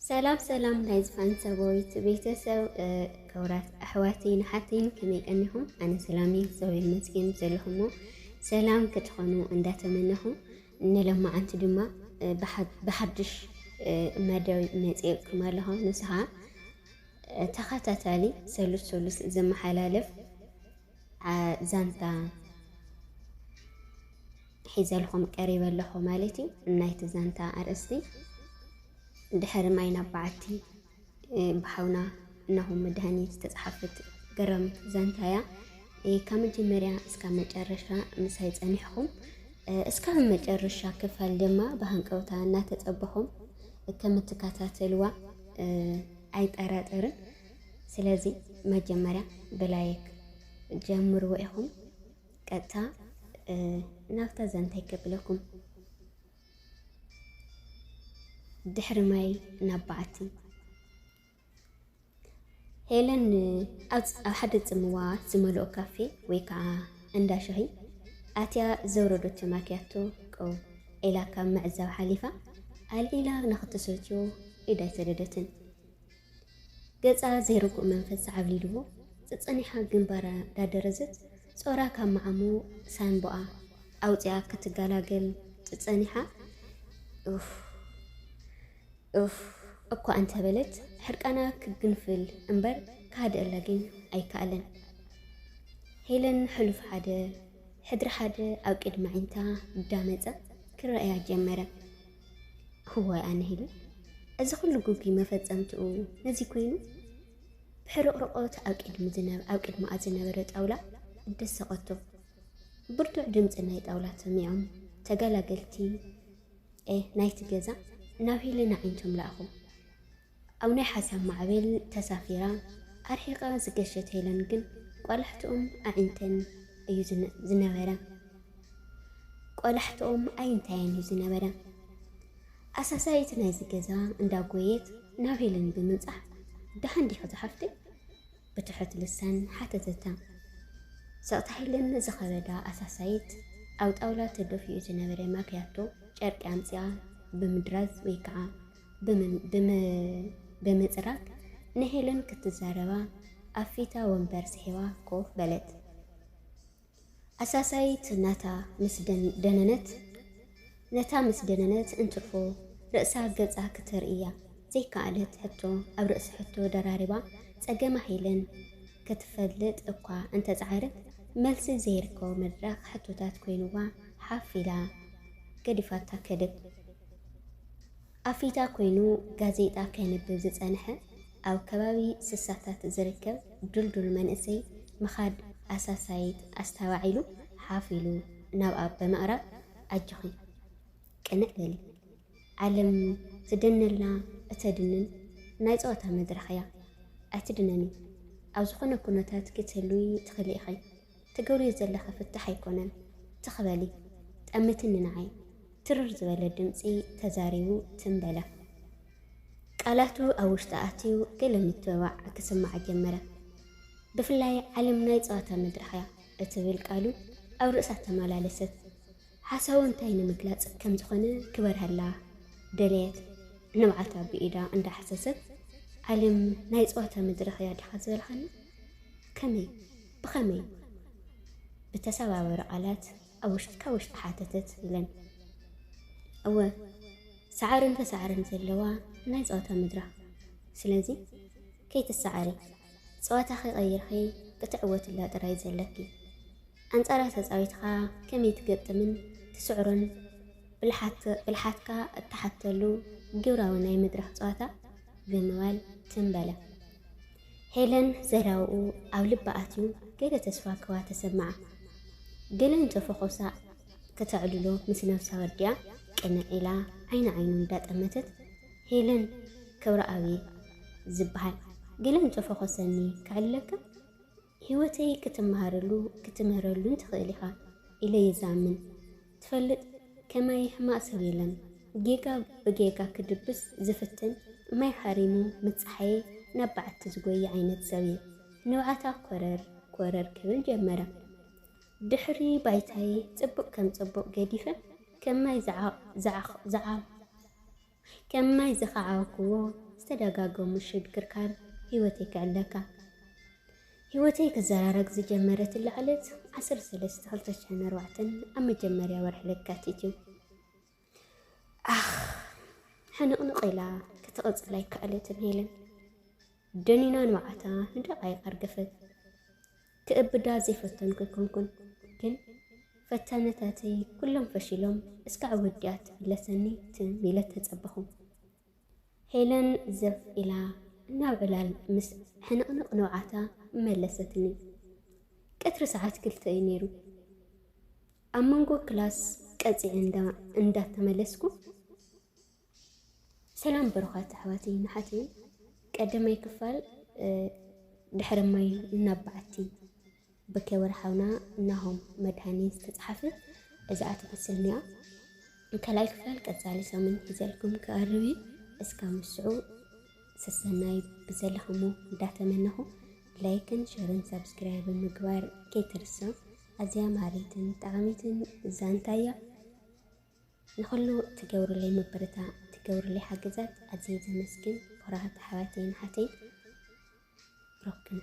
ሰላም ሰላም ናይ ዝፋን ሰቦይት ቤተሰብ፣ እ፣ ክቡራት ኣሕዋተይን ኣሓተይን ከመይ ቀኒኹም? ኣነ ሰላም እየ፣ እግዚኣብሔር ይመስገን። ዘለኹሞ ሰላም ክትኾኑ እንዳተመነኹ፣ ንሎማዓንቲ ድማ፣ እ፣ ብሓ-፣ ብሓድሽ፣ እ፣ መደብ መፂኤኩም ኣለኹ። ንሱ ኸዓ፣ እ፣ ተኸታታሊ ሰሉስ ሰሉስ ዝመሓላለፍ፣ አ፣ ዛንታ ሒዘልኹም ቀሪበ ኣለኹ ማለት እዩ። ናይቲ ዛንታ ኣርእስቲ ድሕሪ ማይ ናብ በዓቲ፣ እ፣ ብሓውና ናሆም መድሃኒ ዝተጻሕፈት ገራሚት ዛንታ እያ። እ፣ ካብ መጀመርያ እስካብ መጨረሻ ምሳይ ጸኒሕኹም፣ እ፣ እስካብ መጨረሻ ክፋል ድማ ብሃንቀውታ እናተጸበኹም ከምትከታተልዋ፣ እ፣ ኣይጠራጠርን። ስለዚ መጀመርያ ብላይክ ጀምርዎ ኢኹም። ቀጥታ፣ እ፣ ናብታ ዛንታይ ከብለኩም። ድሕሪ ማይ ናብ በዓቲ። ሄለን ኣብ፣ ኣብ ሓደ ጽምዋ ዝመልኦ ካፌ ወይ ከዓ እንዳ ሻሂ ኣትያ ዘውረደቶ ማክያቶ ቀው ኢላ ካብ ምዕዛብ ሓሊፋ ኣልዒላ ንኽትሰትዮ ኢዳ ኣይሰደደትን። ገጻ ዘይርጉእ መንፈስ ዓብሊልዎ፣ ጸጸኒሓ ግንባራ ዳደረዘት፣ ጾራ ካብ መዓሞ ሳንቡኣ ኣውጺኣ ክትገላገል ጸጸኒሓ፣ ኡፍ፣ ኡፍ እኳ እንተበለት፣ ሕርቃና ክግንፍል እምበር ክሃድአላ ግን ኣይከኣለን። ሄለን ሕሉፍ ሓደ፣ ሕድሪ ሓደ ኣብ ቅድሚ ኣዒንታ እንዳመጸ ክረኣያ ጀመረ። እዋይ ኣነ ሄለን፣ እዚ ኩሉ ግጉይ መፈጸምትኡ ነዚ ኮይኑ? ብሕርቕርቖት ኣብ ቅድሚ ዝነ-፣ ኣብ ቅድሚኣ ዝነበረ ጣውላ ደሰቐቶ። ብርቱዕ ድምጺ ናይ ጣውላ ሰሚዖም ተገላገልቲ፣ ኤ፣ ናይቲ ገዛ ናብ ሄለን ኣዒንቶም ለኣኹ። ኣብ ናይ ሓሳብ ማዕበል ተሳፊራ ኣርሒቓ ዝገሸት ሄለን ግን ቆላሕትኦም ኣዒንተን እዩ ዝነ-፣ ዝነበረ። ቆላሕትኦም ኣዒንታየን እዩ ዝነበረ። ኣሳሳይት ናይዚ ገዛ እንዳጎየት ናብ ሄለን ብምብጻሕ፣ "ደሓን ዲኺ ዝሓፍተይ?" ብትሑት ልሳን ሓተተታ። ስቕታ ሄለን ዝኸበዳ ኣሳሳይት፣ ኣብ ጣውላ ተደፊኡ ዝነበረ ማክያቶ ጨርቂ ኣምጺኣ ብምድራዝ ወይ ከዓ ብምን-፣ ብም-፣ ብምጽራግ ንሄለን ክትዛረባ ኣብ ፊታ ወንበር ስሒባ ኮፍ በለት። ኣሳሳይት ናታ ምስ ደን-፣ ደነነት፣ ነታ ምስ ደነነት እንትርፎ ርእሳ ገጻ ክተርእያ ዘይከኣለት ሕቶ ኣብ ርእሲ ሕቶ ደራሪባ፣ ጸገማ ሄለን ክትፈልጥ እኳ እንተጸዓረት፣ መልሲ ዘይርከቦ መድረኽ ሕቶታት ኮይንዋ ሓፍ ኢላ ገዲፋታ ከደት። ኣፊታ ኮይኑ ጋዜጣ ከንብብ ዝጸንሐ፣ ኣብ ከባቢ ስሳታት ዝርከብ ድልዱል መንእሰይ ምኻድ ኣሳሳይት ኣስተባዒሉ፣ ሓፍ ኢሉ ናብኣ ብምቕራብ፣ "ኣጆኺ፣ ቅንዕ በሊ። ዓለም ትደነላ እተድንን ናይ ጸወታ መድረኽ እያ። ኣይትድነኒ። ኣብ ዝኾነ ኩነታት ክትህልዊ ትኽእሊ ኢኺ። ትገብርዮ ዘለኺ ፍታሕ ኣይኮነን። ትኽ በሊ። ጠምትኒ ንዓይ።" ትርር ዝበለ ድምጺ ተዛሪቡ ትም በለ። ቃላቱ ኣብ ውሽጣ ኣትዩ ገለ ምትብባዕ ክስማዓ ጀመረ። ብፍላይ ዓለም ናይ ጸወታ መድረኽ እያ እትብል ቃሉ ኣብ ርእሳ ተመላለሰት። ሓሳቡ እንታይ ንምግላጽ ከም ዝኾነ ክበርሃላ ደለየት። ንብዓታ ብኢዳ እንዳሓሰሰት፣ "ዓለም ናይ ጸወታ መድረኽ እያ ዲኻ ዝበልካኒ? ከመይ? ብኸመይ?" ብተሰባበረ ቃላት ኣብ ውሽጢ፣ ካብ ውሽጢ ሓተተት ሄለን። "እወ፣ ሳዕርን ተሳዕርን ዘለዋ ናይ ጸወታ መድረኽ። ስለዚ ከይትሰዓሪ፣ ጸወታኺ ቀይርኺ ክትዕወትላ ጥራይ ዘለኪ። ኣንጻራ ተጻዊትኻ ከመይ ትገጥምን ትስዕሮን ብልሓት-፣ ብልሓትካ እትሓተሉ ግብራዊ ናይ መድረኽ ጸወታ ብምባል ትም በለ። ሄለን ዘረባኡ ኣብ ልባ ኣትዩ ገለ ተስፋ ክህባ ተሰምዓ። ገለ እንተፈኾሳ ከተዕልሎ ምስ ነብሳ ወዲኣ ቅንዕ ኢላ ዓይኒ ዓይኑ እንዳጠመተት፣ "ሄለን፣ ክብረኣብ ዝበሃል፣ ገለ እንተፈኾሰኒ ከዕልለካ?" ህይወተይ ክትመሃረሉ ክትምህረሉን ትኽእል ኢኻ ኢለ እየ ዝኣምን። ትፈልጥ፣ ከማይ ሕማቕ ሰብ የለን። ጌጋ ብጌጋ ክድብስ ዝፍትን፣ ማይ ሓሪሙ ምስ ጸሓየ ናብ በዓቲ ዝጎይ ዓይነት ሰብ እየ። ንብዓታ ኮረር ኮረር ክብል ጀመረ። ድሕሪ ባይታይ ጽቡቕ ከም ጽቡቕ ገዲፈ፣ ከም ማይ ዝዓ- ዝዓ- ዝዓ- ከም ማይ ዝኸዓወክዎ ዝተደጋገሙ ሽግርካር ህይወተይ ክዕለካ። ህይወተይ ክዘራረግ ዝጀመረትላ ዕለት ዓሰርተ ሰለስተ ክልተ ሽሕን ኣርባዕተን ኣብ መጀመርያ ወርሒ ለካቲት እዩ። ኣኽ፣ ሕንቕንቕ ኢላ ክትቕጽል ኣይከኣለትን ሄለን። ደኒና ንብዓታ ንደቓይቕ ኣርገፈት። ክእብዳ ዘይፈተንኩ ኣይኮንኩን፣ ግን ፈተነታተይ ኩሎም ፈሺሎም፣ እስካዕ ወዲኣ ትምለሰኒ ትም ኢለ ተጸበኹ። ሄለን ዘፍ ኢላ ናብ ዕላል ምስ ሕንቕንቕ ንብዓታ መለሰትኒ። ቀትሪ ሰዓት ክልተ እዩ ነይሩ። ኣብ መንጎ ክላስ ቀጺዐ እንዳ- እንዳተመለስኩ፣ ሰላም ብሩኻት ኣሕዋተይን ኣሓተይን፣ ቀዳማይ ክፋል፣ እ፣ ድሕሪ ማይ ናብ በዓቲ ብከይ ወርሓውና ናሆም መድሃኔ ዝተጻሕፈ እዚኣ ትመስል እኒኣ። ካልኣይ ክፋል ቀጻሊ ሰሙን ሒዘልኩም ክቐርብ እዩ። እስካብ ምስዑ ሰሰናይ ብዘለኹሞ እንዳተመነኹ፣ ላይክን ሸርን ሳብስክራይብን ምግባር ከይትርስዑ። ኣዝያ መሃሪትን ጠቓሚትን ዛንታ እያ። ንኹሉ ትገብሩለይ ምብርታ ትገብሩለይ ሓገዛት ኣዝየ ዘመስግን። ፍቕራት ኣሕዋተይን ኣሓተይን፣ ብሩኽክን።